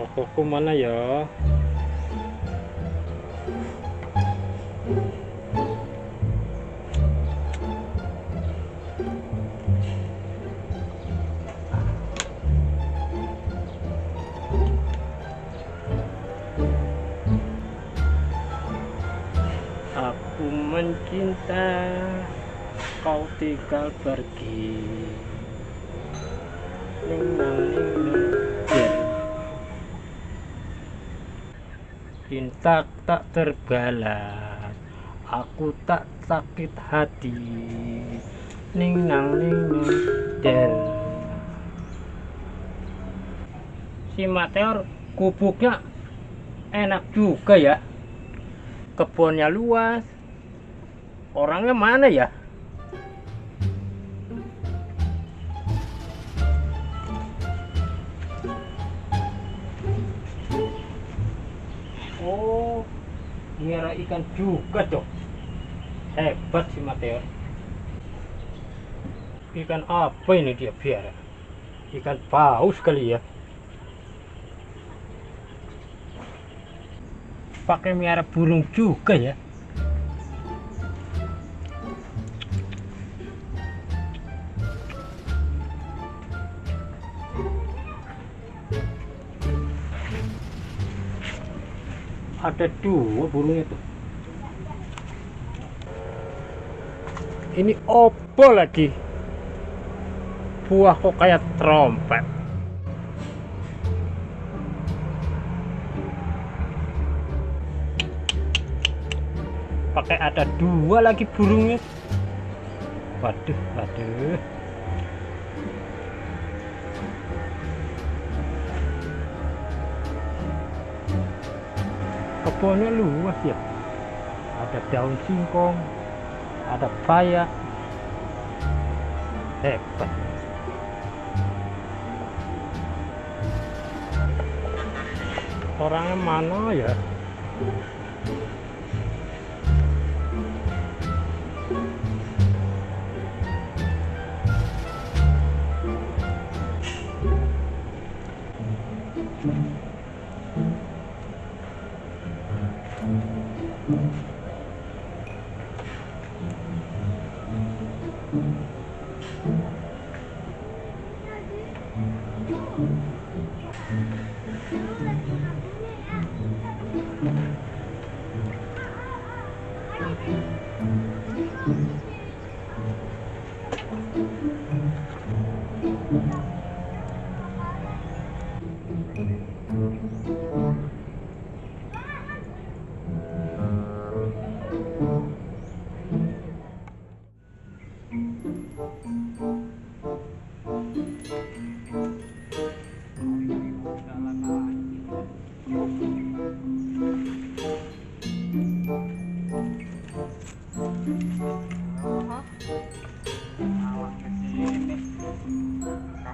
Tokoku mana ya? Aku mencinta, kau tinggal pergi. Ning nang ning nang. Cinta tak terbalas, aku tak sakit hati. Ning nang del. Si Mateor gubuknya enak juga ya. Kebunnya luas. Orangnya mana ya? Oh, miara ikan juga dong. Hebat si Mateor. Ikan apa ini dia piara? Ikan paus kali ya. Pakai miara burung juga ya. Ada dua burungnya tuh. Ini opo lagi? Buah kok kayak trompet. Pakai ada dua lagi burungnya. Waduh, waduh. Kebunnya luas ya. Ada daun singkong, ada paya. Hebat. Orangnya mana ya?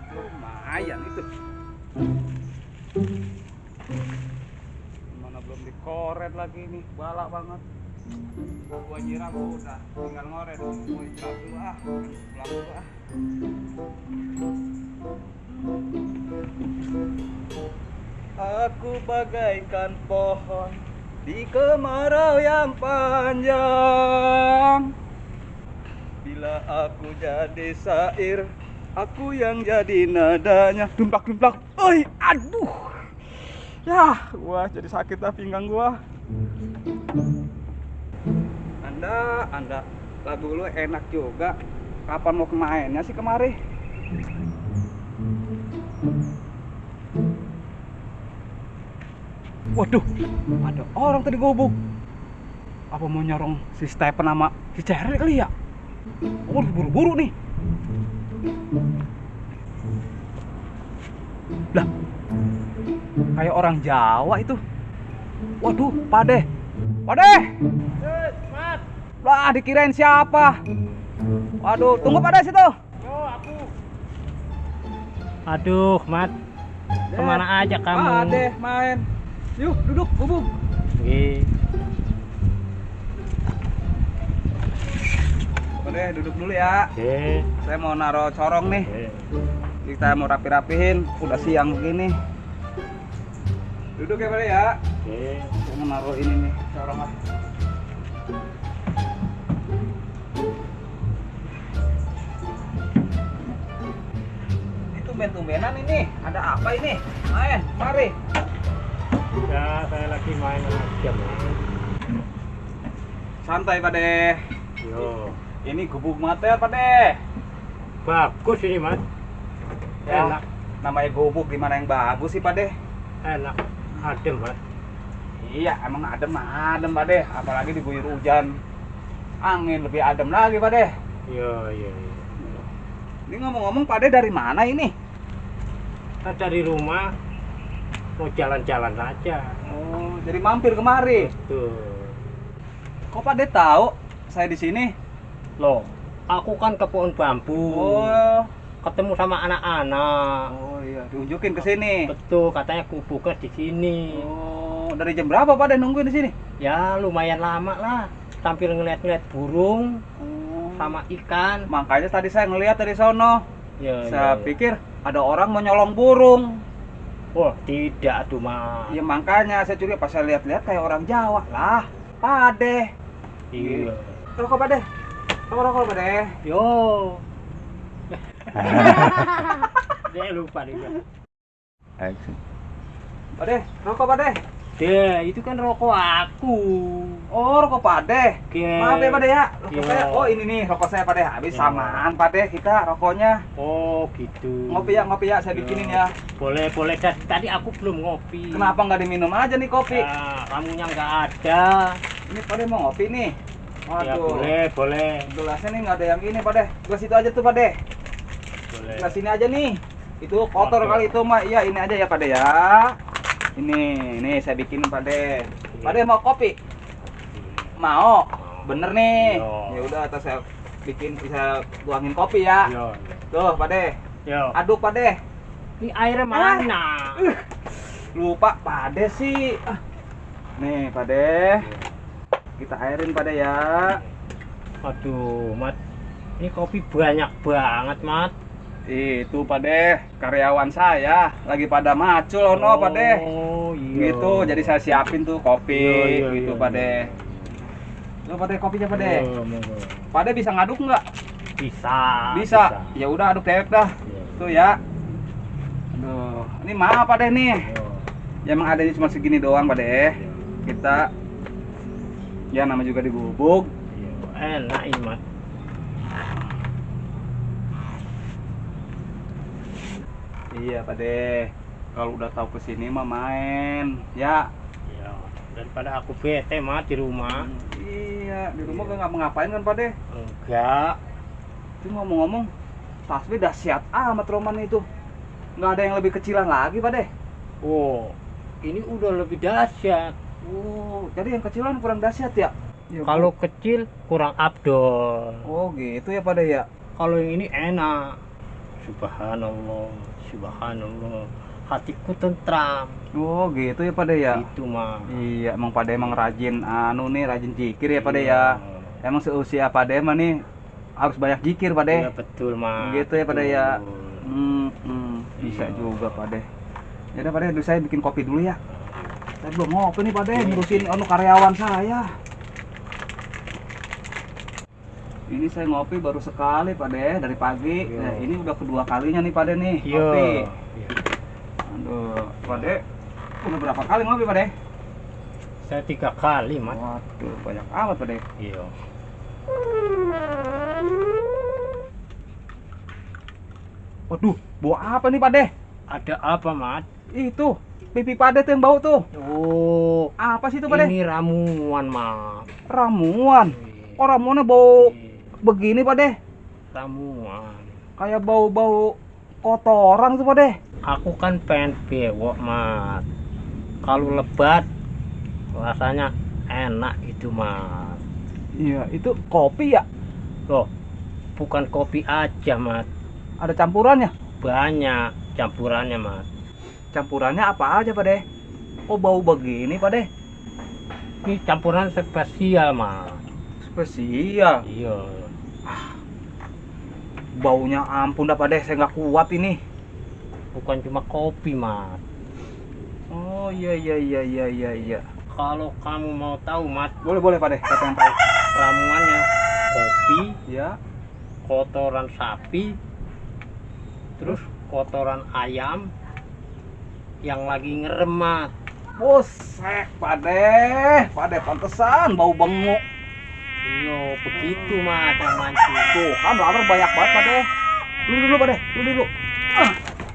Lumayan itu. Mana belum dikoret lagi nih, balak banget. Gua nyiram udah, tinggal ngoret. Gua istirahat dulu pulang dulu Aku bagaikan pohon di kemarau yang panjang. Bila aku jadi syair, aku yang jadi nadanya. Dumplak-dumplak. Oi, aduh. Ya, gua jadi sakit lah pinggang gua. Anda, lagu lu enak juga. Kapan mau kemainnya sih kemari? Waduh, ada orang tadi gubuk. Apa mau nyarong si Stephen sama si Cherry kali ya? Oh, buru-buru nih. Lah, kayak orang Jawa itu. Waduh, Pade. Mat. Lah, dikirain siapa? Waduh, tunggu Pade situ. Yo, aku. Aduh, Mat. Kemana aja kamu? Pade main. Yuk, duduk, bubuk. Wih. Pade, duduk dulu ya. Oke. Saya mau naro corong nih. Kita mau rapi-rapihin, udah siang begini. Duduk ya Pak ya. Oke. Saya mau naruh ini nih, seorang lah. Ini tumben-tumbenan ini. Ada apa ini? Main, mari. Ya, saya lagi main aja, Mas. Santai Pak De. Yo. Ini gubuk mata Pak De. Bagus ini, Mas. Ya, Enak. namanya gubuk gimana yang bagus sih Pak De? Enak. Adem, Mas. Iya, emang adem Pak De. Apalagi diguyur hujan. Angin lebih adem lagi Pak De. Iya. Ini ngomong-ngomong Pak De dari mana ini? Kita dari rumah mau jalan-jalan aja. Oh, jadi mampir kemari. Tuh. Kok Pak De tahu saya di sini? Loh, aku kan ke pohon bambu. Oh, Ketemu sama anak-anak. oh iya, diunjukin ke sini. Betul, katanya kubuker di sini. Oh, dari jam berapa Pak De nungguin di sini? Ya, lumayan lama lah. Sambil ngeliat-ngeliat burung Oh, sama ikan. makanya tadi saya ngelihat dari sono. Ya, Saya pikir ada orang mau nyolong burung. Wah, tidak tuh, Mas. Ya makanya saya curiga pas saya lihat-lihat kayak orang Jawa lah. Pak De. Iya. Rokok Pak De. Rokok Pak De. Yo. Dia lupa nih. Pak De, rokok Pak De. Deh, itu kan rokok aku. Oh, rokok Pak De. Oke. Maaf ya Pak De ya. Rokok Iya. saya. Oh, ini nih rokok saya Pak De. Habis Iya. samaan Pak De kita rokoknya. Oh, gitu. Ngopi ya, saya bikinin ya. Boleh. Tadi aku belum ngopi. Kenapa nggak diminum aja nih kopi? Ya, ramunya nggak ada. Ini Pak De mau ngopi nih. Ya, Waduh. boleh. Gelasnya nih nggak ada yang ini Pak De. Gelas itu aja tuh Pak De. Boleh. Gelas ini aja nih. Itu kotor Oke. kali itu mah. Iya, ini aja ya Pak De ya. Ini saya bikinin Pak De. Pak De mau kopi? Mau. Bener nih. Yo. Ya udah, atau saya bisa tuangin kopi ya. Yo. Tuh Pak De. Yo. Aduk Pak De. Ini airnya mana? Lupa Pak De sih. Nih Pak De. Kita airin Pak De ya. Aduh, Mat. Ini kopi banyak banget, Mat. Itu Pak De, karyawan saya lagi pada macul ono Pak De. Oh, iya. Gitu, jadi saya siapin tuh kopi Iya, gitu iya, Pak De. iya. Tuh Pak De, kopinya Pak De. Yo, monggo. Pak De bisa ngaduk nggak? Bisa. Bisa. Ya udah aduk dewek dah. Iya. Tuh ya. Aduh, ini maaf Pak De nih. Yo. Ya emang adanya cuma segini doang Pak De. Iya. Kita ya nama juga di gubuk. Yo, enak ini, Mat. Iya Pak De. Kalau udah tahu kesini mah main. Ya. Iya. Daripada aku bete, Mat, di rumah. Iya, di rumah gak ngapain kan Pak De? Enggak. Itu ngomong-ngomong, tasbih dahsyat amat Roman itu. Nggak ada yang lebih kecilan lagi Pak De. Oh, ini udah lebih dahsyat. Oh, jadi yang kecilan kurang dahsyat ya? Ya, Kalau kecil kurang abdol. oh gitu ya Pak De ya. Kalau yang ini enak. Subhanallah, subhanallah. Hatiku tentram. Oh gitu ya Pak De ya. Itu mah. Iya, emang Pak De emang rajin rajin zikir ya Pak De ya. Emang seusia Pak De mah nih harus banyak zikir Pak De. Iya betul mah. Gitu ya Pak De ya. Betul. Bisa Iya. juga Pak De. Ya udah Pak De, dulu saya bikin kopi dulu ya. Saya belum ngopi nih Pak De, Iya. ngurusin karyawan saya. Ini saya ngopi baru sekali Pak De dari pagi. Iya. Nah, ini udah kedua kalinya nih Pak De nih Iya. ngopi. Iya. Aduh, Pak De udah berapa kali ngopi Pak De? Saya 3 kali, Mat. Waduh, banyak amat Pak De. Iya. Waduh, bau apa nih Pak De? Ada apa, Mat? Itu, pipi Pak De tuh yang bau tuh. Oh, Apa sih itu Pak De? ini ramuan, Mat. Ramuan. Iya. Oh, ramuannya bau Iya. begini Pak De. Ramuan. Kayak bau-bau kotoran tuh Pak De. Aku kan pengen bewok, Mat. Kalau lebat rasanya enak itu, Mat. Iya, itu kopi ya? Loh, bukan kopi aja, Mat. Ada campurannya? Banyak campurannya, Mat. Campurannya apa aja Pak De? Oh, bau begini Pak De. Ini campuran spesial, Mat. Spesial. Iya. Baunya ampun dah Pak De, saya nggak kuat ini. Bukan cuma kopi, Mat. Oh Oh iya. Kalau kamu mau tahu, Mat, Boleh Pak deh, saya pengen tahu. ramuannya kopi, Ya. kotoran sapi, terus kotoran ayam yang lagi ngerem, Mat. Buset, Pak deh pantesan bau bengok. Iya, begitu, Mat, yang mancing. Tuh, kan lapar banyak banget Pak deh. Lu dulu Pak deh, lu dulu.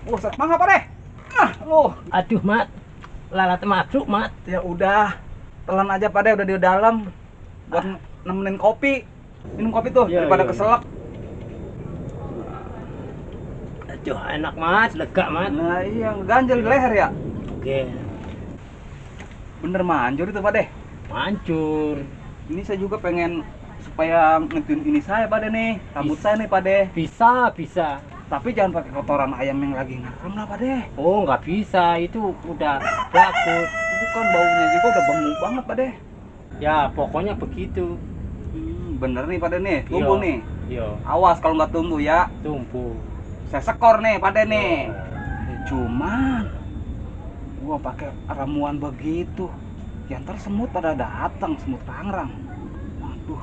Buset, mangga Pak deh. Lu. Aduh, Mat, lalat masuk, Mat. Ya udah, telan aja Pak deh, udah di dalam. Buat nemenin kopi. Minum kopi tuh, Iya, daripada iya, keselak. Aduh, enak, Mat, lega, Mat. Nah iya, ganjel di leher ya. Oke, Bener manjur itu Pak deh. hancur. Ini saya juga pengen supaya ngetin ini saya Pak deh nih, rambut saya nih Pak deh. Bisa. Tapi jangan pakai kotoran ayam yang lagi ngerem lah Pak deh. Oh, nggak bisa, itu udah bagus. Bukan baunya juga udah benguk banget Pak deh. Ya, pokoknya begitu. Bener nih Pak deh nih, tumbuh Iya. nih. Iya, Awas kalau nggak tumbuh ya, tumbuh. saya sekor nih Pak deh nih. Cuman gua pakai ramuan begitu, ya ntar semut pada datang, semut Tangerang. Waduh.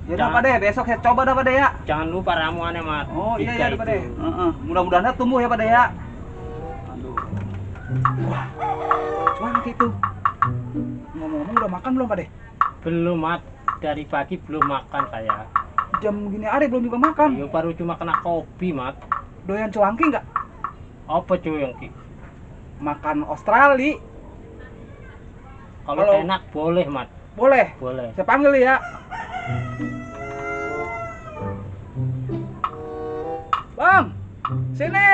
Ya udah Jangan- Pak deh, besok saya coba dah Pak deh ya. Jangan lupa ramuannya, Mat. Oh iya Tiga ya Pak deh. itu. Mudah-mudahan dah tumbuh ya Pak deh ya. Aduh. Wah, cuanki tuh. Ngomong-ngomong udah makan belum Pak deh? Belum, Mat. Dari pagi belum makan saya. Jam gini hari belum juga makan. Yo baru cuma kena kopi, Mat. Doyan cuanki nggak? Apa cuy yang Makan Australia. Kalau Kalau- enak boleh, Mat. Boleh. Boleh. Saya panggil ya. Bang, sini.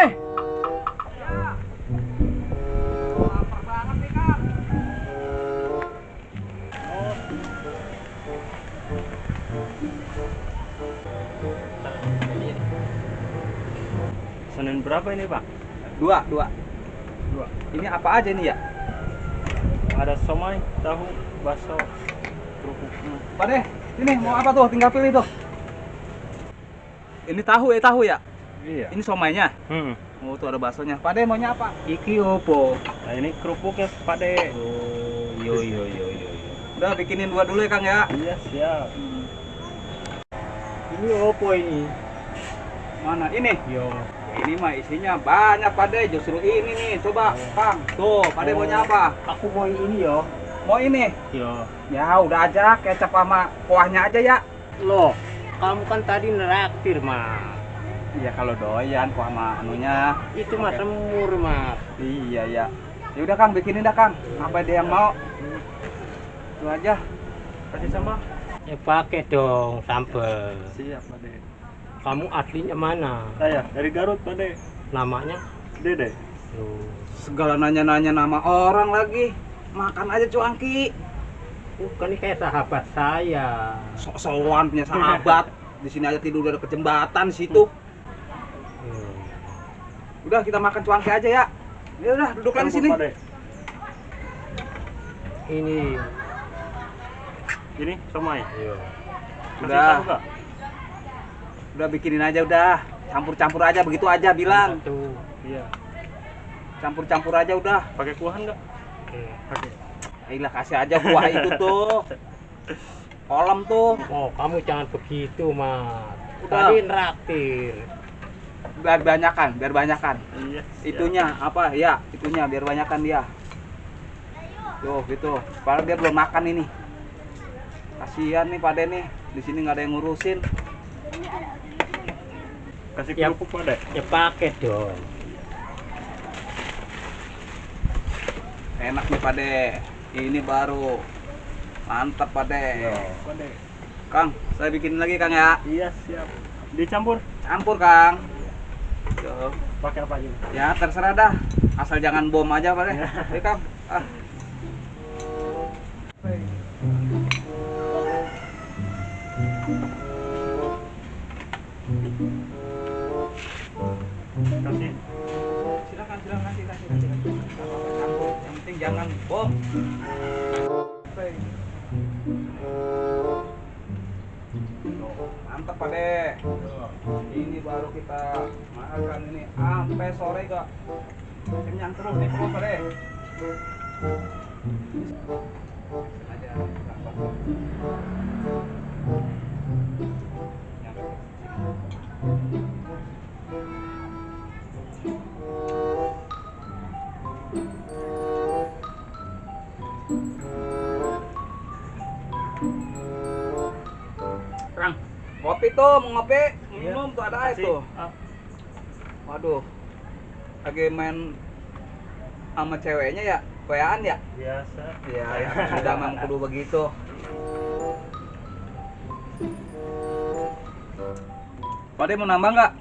Lapar banget nih Kang. Senin berapa ini Pak? Dua. Dua. Ini apa aja nih ya? Ada somai, tahu, bakso, kerupuk. Pak deh, ini mau apa tuh? Tinggal pilih tuh. Ini tahu ya? Iya. Ini somainya. Hmm. Oh, tuh ada baksonya. Pak deh maunya apa? Iki opo? Nah ini kerupuknya Pak De. Oh, yo. Udah bikinin dua dulu ya Kang ya. Iya siap. Ini opo ini? Mana ini? Yo. Ini mah isinya banyak Pak deh. Justru ini nih. Coba Kang. Tuh, Pak deh maunya apa? Aku mau ini yo. Mau ini? Yo. Ya udah aja kecap sama kuahnya aja ya. Loh, kamu kan tadi neraktir, Mas. Iya kalau doyan kuah sama anunya. Itu Mas semur, Mas. Iya ya. Ya udah Kang bikinin dah Kang. Apa dia yang mau? Itu aja. Kasih sama. Ya pakai dong sambal. Siap Pak De. Kamu aslinya mana? Saya dari Garut Pak De. Namanya? Dede. Loh. Segala nanya-nanya nama orang lagi. Makan aja cuangki. Bukan ini kayak sahabat saya. Sok-sokan punya sahabat. Di sini aja tidur udah deket jembatan di situ. Udah kita makan cuangki aja ya. Ya udah duduk lagi sini. Pak De. Ini. Ini somai. Iya. Masih Udah. tahu nggak? Udah bikinin aja udah. Campur-campur aja begitu aja bilang. Tuh. Iya. Campur-campur aja udah. Pakai kuahan nggak? Oke. Pakai. Ayolah kasih aja kuah itu tuh. Kolam tuh. Oh, kamu jangan begitu, Mas. Udah. Tadi neraktir. Biar banyakan. Iya. siap. Itunya apa? Ya, itunya biar banyakan dia. Tuh gitu. Padahal dia belum makan ini. Kasihan nih Pak De nih. Di sini nggak ada yang ngurusin. Kasih Ya. kerupuk Pak De. Ya pakai dong. Enak nih Pak De. Ini baru. Mantap Pak De. Pak De. Kang, saya bikin lagi Kang ya. Iya siap. Dicampur. Campur Kang. Tuh. Pakai apa aja? Ya terserah dah. Asal jangan bom aja Pak De. Oke Kang. Ah. Kasih. Silakan kasih. Nggak apa-apa, campur. Yang penting jangan bom. Mantap Pak De. Ini baru kita makan ini sampai sore kok. Kenyang terus nih perut Pak De. Kang, kopi tuh, mau ngopi, Iya. minum tuh ada air Makasih. tuh. Ah, Waduh, lagi main sama ceweknya ya, weaan ya? biasa. Iya, ya, sudah memang kudu begitu. Pade mau nambah nggak?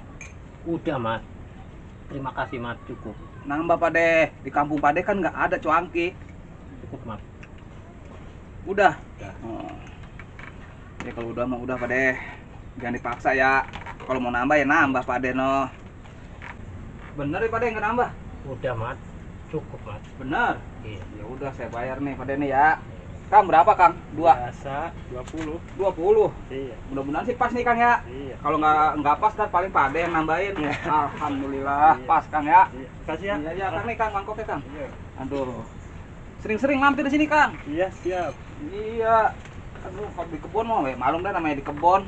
Udah Mas. Terima kasih Mas, cukup. Nambah Pade, di kampung Pade kan nggak ada cuangki. Cukup Mas. Udah. Udah. Oh. Ya kalau udah mah udah Pade, jangan dipaksa ya. Kalau mau nambah ya nambah Pade no. Bener ya Pade nggak nambah? Udah Mas. Cukup Mas. Bener. Iya. Ya udah saya bayar nih Pade nih ya. Kang berapa Kang? Dua. Biasa 20. 20. Iya. Mudah-mudahan sih pas nih Kang ya. Iya. Kalau nggak pas ntar paling Pade yang nambahin. Iya. Alhamdulillah Iya. pas Kang ya. Iya. Kasih ya. Iya ya Kang nih Kang mangkoknya Kang. Iya. Aduh. Sering-sering mampir di sini Kang. Iya, siap. Iya. Aduh kalau di kebun mah malum dah namanya di kebun.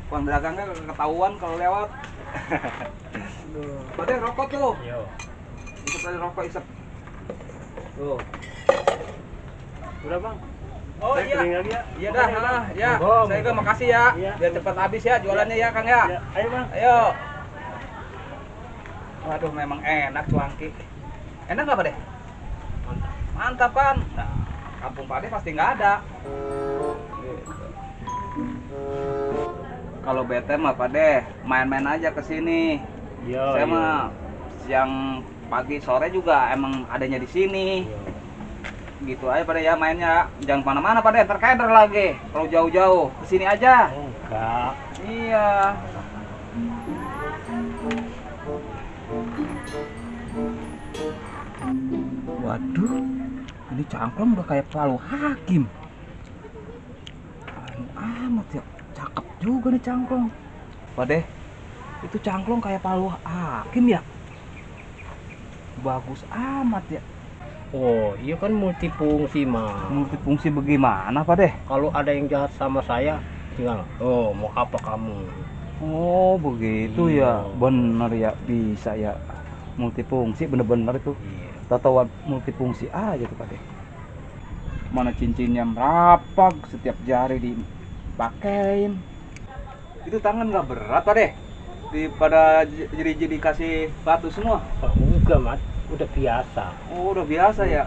Uang dagangnya ketahuan kalau lewat. Aduh. Pade rokok tuh. Yo. Isep aja rokok isep. Tuh. Udah, Bang. Oh Saya iya. kering lagi ya. Iya dah, Makasih, Bang. ya. Monggo, Saya juga monggo. makasih ya. Iya. Biar cepat habis ya jualannya ya Kang ya. Iya. Ayo, Bang. Ayo. Waduh memang enak cuangki. Enak nggak Pade? Mantap. Mantap kan? Nah, kampung Pade pasti nggak ada. Gitu. Kalau bete mah Pade main-main aja ke sini. Yo. Saya mah siang pagi sore juga emang adanya di sini. Gitu aja Pade ya mainnya. Jangan kemana-mana Pade, ntar keder lagi. Kalau jauh-jauh ke sini aja. Enggak. Iya. Waduh, ini cangklong udah kayak Palu Hakim. Anu amat ya, cakep juga nih cangklong. Pade, itu cangklong kayak Palu Hakim ya. Bagus amat ya. Oh, iya kan multifungsi Mas. Multifungsi bagaimana Pade? Kalau ada yang jahat sama saya, tinggal, oh mau apa kamu? Oh begitu ya, Iya. bener ya, bisa ya. Multifungsi bener-bener itu. Iya. Tatoan multifungsi aja tuh Pade. Mana cincinnya merapag, setiap jari dipakein. Itu tangan nggak berat Pade? Pada jadi kasih batu semua. Oh, enggak Mas, udah biasa. Oh udah biasa ya.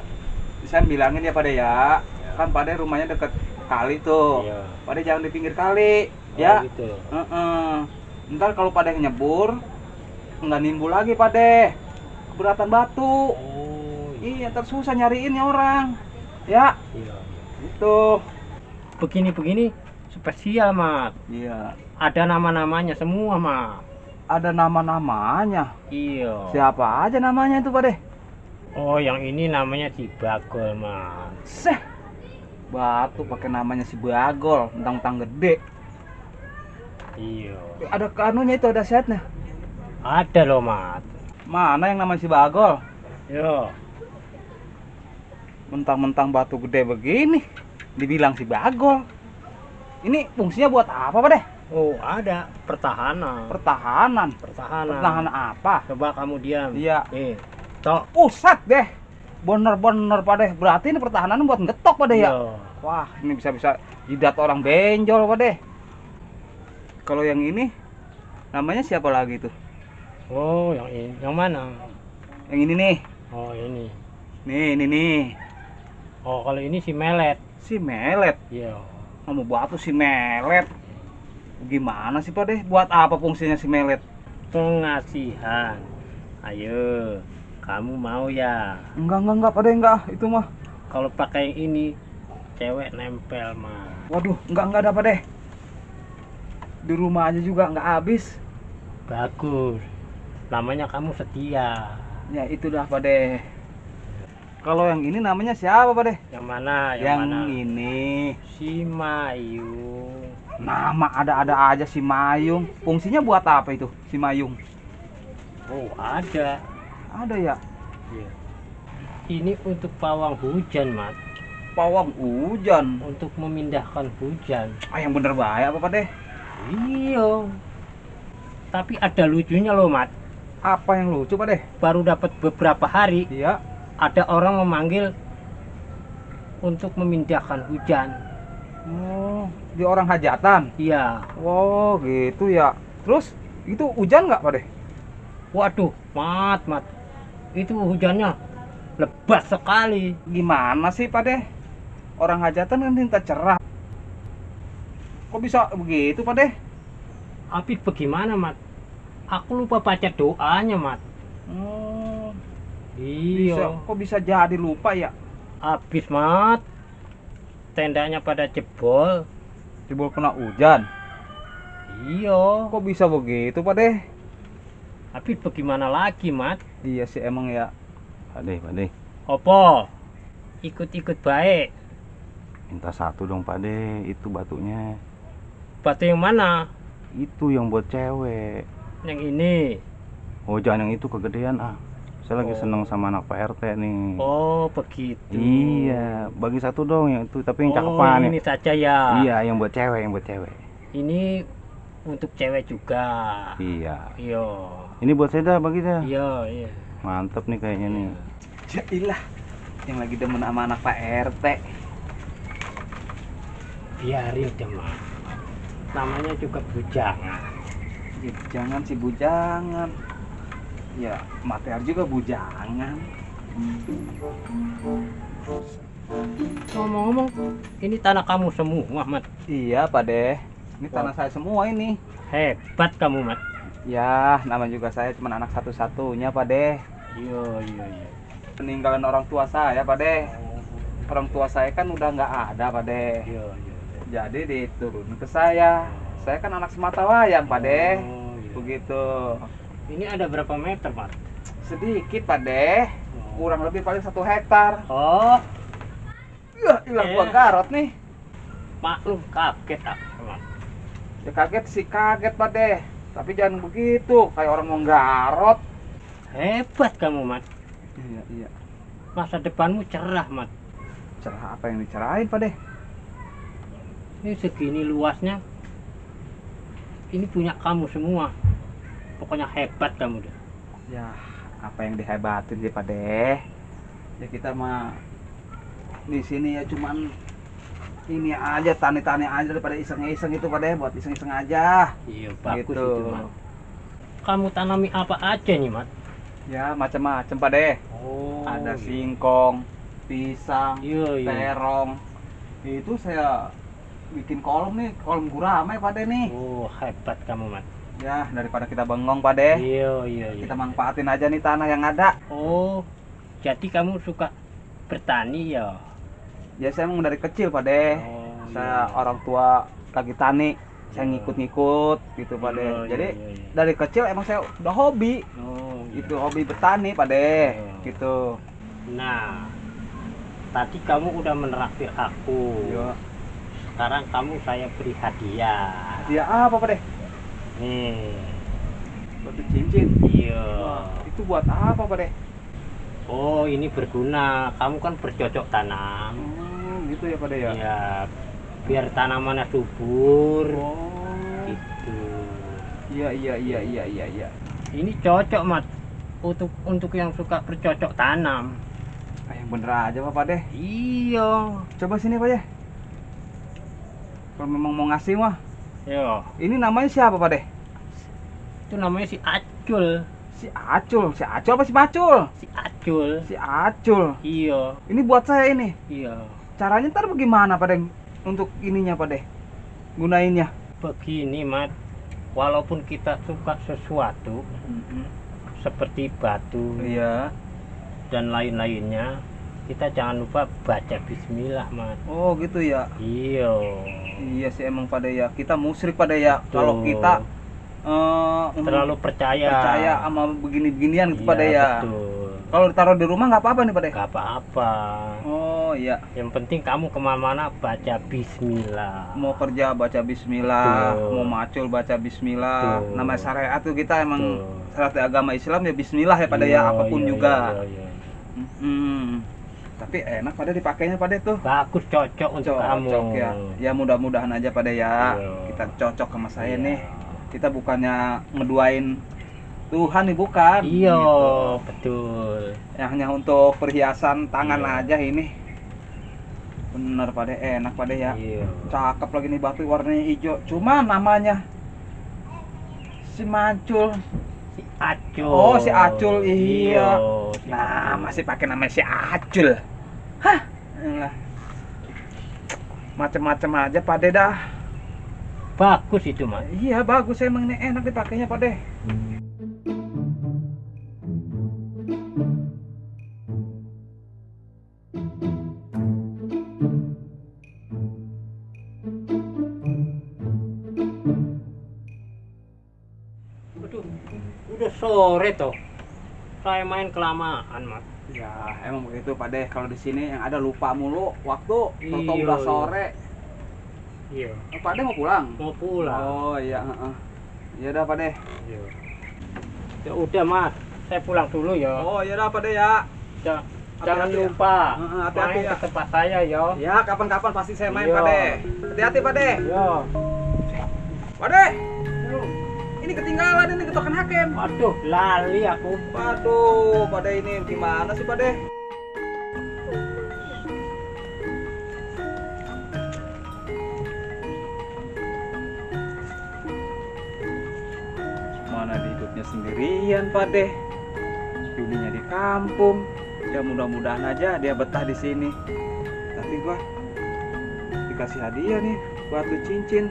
Saya bilangin ya Pade ya. Kan Pade rumahnya deket kali tuh. Iya. Pade jangan di pinggir kali, Oh, ya. gitu. Heeh. Ntar kalau Pade nyebur nggak nimbul lagi Pade. Keberatan batu. Oh, Iya, ntar susah nyariinnya orang. Ya, iya. itu. Begini-begini spesial Mas. Iya. Ada nama-namanya semua Mas. Ada nama-namanya. Iya. Siapa aja namanya itu, Pade? Oh, yang ini namanya si Bagol Mas. Seh. Batu pakai namanya si Bagol, mentang-mentang gede. Iya. Ada kanunya itu, ada setnya. Ada loh Mas. Mana yang namanya si Bagol? Yo. Mentang-mentang batu gede begini, dibilang si Bagol. Ini fungsinya buat apa, Pade? Oh, ada pertahanan. Pertahanan. Pertahanan. Pertahanan apa? Coba kamu diam. Iya. Nih. Tok. Pusat deh. Bener-bener Pade. Berarti ini pertahanan buat ngetok Pade ya? Iya. Wah, ini bisa-bisa jidat orang benjol Pade. Kalau yang ini namanya siapa lagi tuh? Oh, yang ini. Yang mana? Yang ini nih. Oh, ini. Nih, ini nih. Oh, kalau ini si Melet. Si Melet. Iya. Kamu batu si Melet. Gimana sih Pade? Buat apa fungsinya si Melet? Pengasihan. Ayo, kamu mau ya? Enggak Pade, enggak. Itu mah. Kalau pakai yang ini, cewek nempel mah. Waduh, enggak ada Pade. Di rumah aja juga enggak habis. Bagus. Namanya kamu setia. Ya itu dah Pade. Kalau yang ini namanya siapa Pade? Yang mana? Yang, Yang mana? ini. Si Mayung. Nama ada-ada aja si Mayung. Fungsinya buat apa itu si Mayung? Oh, ada. Ada ya? Iya. Ini untuk pawang hujan, Mat. Pawang hujan. Untuk memindahkan hujan. Yang bener bahaya apa Pade? Iya. Tapi ada lucunya loh, Mat. Apa yang lucu Pade? Baru dapat beberapa hari, Iya. ada orang memanggil untuk memindahkan hujan. Oh, di orang hajatan. Iya. Oh, gitu ya. Terus itu hujan nggak Pade? Waduh, Mat. Itu hujannya lebat sekali. Gimana sih Pade? Orang hajatan kan minta cerah. Kok bisa begitu Pade? Tapi bagaimana, Mat? Aku lupa baca doanya, Mat. Oh, bisa. Iya. Kok bisa jadi lupa ya? Habis, Mat. Tendanya pada jebol. Jebol kena hujan. Iya. Kok bisa begitu Pade? Tapi bagaimana lagi, Mat? Iya sih emang ya. Pade, Opo? Ikut-ikut baik. minta satu dong Pade, itu batunya. Batu yang mana? Itu yang buat cewek. Yang ini. Oh jangan yang itu kegedean ah. Saya lagi Oh. seneng sama anak Pak RT nih. Oh, begitu. Iya, bagi satu dong yang itu, tapi yang Oh, cakepan ya. ini saja ya. Iya, yang buat cewek, Ini untuk cewek juga. Iya. Iya. Ini buat saya dah, bagi dah. Iya. Mantep nih kayaknya nih. Jailah yang lagi demen sama anak Pak RT. Biarin deh, Mat. Namanya juga bujangan. Ya, jangan sih bujangan. Ya, material juga bujangan. Ngomong-ngomong, ini tanah kamu semua, Mat. Iya, Pak Deh. Ini tanah saya semua ini. Hebat kamu, Mat. Ya, nama juga saya cuma anak satu-satunya, Pak Deh. Iya. Peninggalan orang tua saya, Pak Deh. Orang tua saya kan udah nggak ada, Pak Deh. Iya. Jadi diturun ke saya. Saya kan anak sematawayang, Pak Deh. Oh, iya. Begitu. Ini ada berapa meter, Mat? Sedikit, Pak Deh. Kurang lebih paling 1 hektar. Oh, Ya, ilah gua garot nih. maklum kaget aku, Mat. Ya kaget sih kaget, Pak Deh. Tapi jangan begitu, kayak orang mau garot. Hebat kamu, Mat. Iya. Masa depanmu cerah, Mat. Cerah apa yang dicerahin, Pak Deh? Ini segini luasnya. Ini punya kamu semua. Pokoknya hebat kamu deh. Ya, apa yang dihebatin sih, Pak Deh? Ya kita mah di sini ya cuman ini aja, tani-tani aja daripada iseng-iseng itu, Pak Deh, buat iseng-iseng aja. Iya, bagus Gitu. itu, Mat. Kamu tanami apa aja nih, Mat? Ya, macam-macam, Pak Deh. Oh, Ada singkong, pisang, Iya. terong. Itu saya bikin kolom nih, kolom gurame, Pak Deh nih. Oh, hebat kamu, Mat. Ya, daripada kita bengong, Pak Deh. Iya. Kita manfaatin aja nih tanah yang ada. Oh, jadi kamu suka bertani ya? Ya, saya emang dari kecil, Pak Deh. Oh, Saya iya. orang tua lagi tani, saya Iya. ngikut-ngikut gitu, Pak Deh. Iya, Jadi iya. dari kecil emang saya udah hobi. Oh, iya. Itu hobi bertani, Pak Deh. Oh. Gitu. Nah, tadi kamu udah menraktir aku. Iya. Sekarang kamu saya beri hadiah. Dia apa, Pak Deh? Nih. Batu cincin. Iya. Wah, itu buat apa, Pak Deh? Oh, ini berguna. Kamu kan bercocok tanam. Oh, gitu ya, Pak Deh ya. Iya. Biar tanamannya subur. Oh. Gitu. Iya. Ini cocok, Mat. Untuk yang suka bercocok tanam. Yang bener aja, Pak Deh. Iya. Coba sini, Pak Deh. Kalau memang mau ngasih mah. Yo, Ini namanya siapa, Pak Deh? itu namanya si Acul. Si Acul. Si Acul apa si Macul? Si Acul. Si Acul. Iya. Ini buat saya ini. Iya. Caranya ntar bagaimana, Pak Deh? Untuk ininya, Pak Deh. Gunainnya. Begini, Mat. Walaupun kita suka sesuatu seperti batu Iya. dan lain-lainnya, kita jangan lupa baca bismillah, Mat. Oh, gitu ya. Iya. Iya sih emang Pak Deh ya. Kita musyrik, Pak Deh ya. Kalau Tuh. kita Terlalu percaya. percaya sama begini-beginian gitu, Pak Deh Iya, ya. betul. Kalau ditaruh di rumah nggak apa-apa nih, Pak Deh. Gak apa-apa. Oh iya. Yang penting kamu kemana-mana baca bismillah. Mau kerja baca bismillah, Tuh. mau macul baca bismillah. Tuh. Namanya syariat tuh kita emang Tuh. syariat agama Islam ya bismillah ya, Pak Deh ya, Iya, apapun iya, juga. iya. Tapi enak pada dipakainya pada tuh. Bagus, cocok untuk kamu. Cocok ya. Ya mudah-mudahan aja pada ya. Iya. Kita cocok sama saya Iya. nih. Kita bukannya ngeduain Tuhan nih, bukan. Iya, Gitu. betul. Ya, hanya untuk perhiasan tangan Iya. aja ini. Bener pada enak pada ya. Iya. Cakep lagi nih batu warnanya hijau. Cuma namanya si Macul. Si Acul. Oh, si Acul, iya. si Nah, Acul. masih pakai nama si Acul. Hah? Elah. Macem-macem aja Pade dah. Bagus itu, Mas. Iya, bagus emang nih, enak dipakainya Pade. Aduh, udah sore toh. Saya main kelamaan, Mas. Ya, emang begitu Pade. Kalau di sini yang ada lupa mulu waktu. Kalau Iya, udah iya. sore. Iya. Pade mau pulang? Mau pulang. Oh iya, heeh. Ya udah Pade. Iya. Ya udah, Mas. Saya pulang dulu ya. Oh iya dah Pade ya. Ja- Hati-hati Jangan ya. lupa Hati-hati main ya. ke tempat saya ya. Ya, kapan-kapan pasti saya main Iya. Pade. Hati-hati Pade. Ya. Pade. Ini ketinggalan ini ketokan hakem. Aduh, lali aku. Waduh, Pade ini gimana sih Pade? Mana di hidupnya sendirian Pade? Duninya di kampung. Ya mudah-mudahan aja dia betah di sini. Tapi gua dikasih hadiah nih, batu cincin.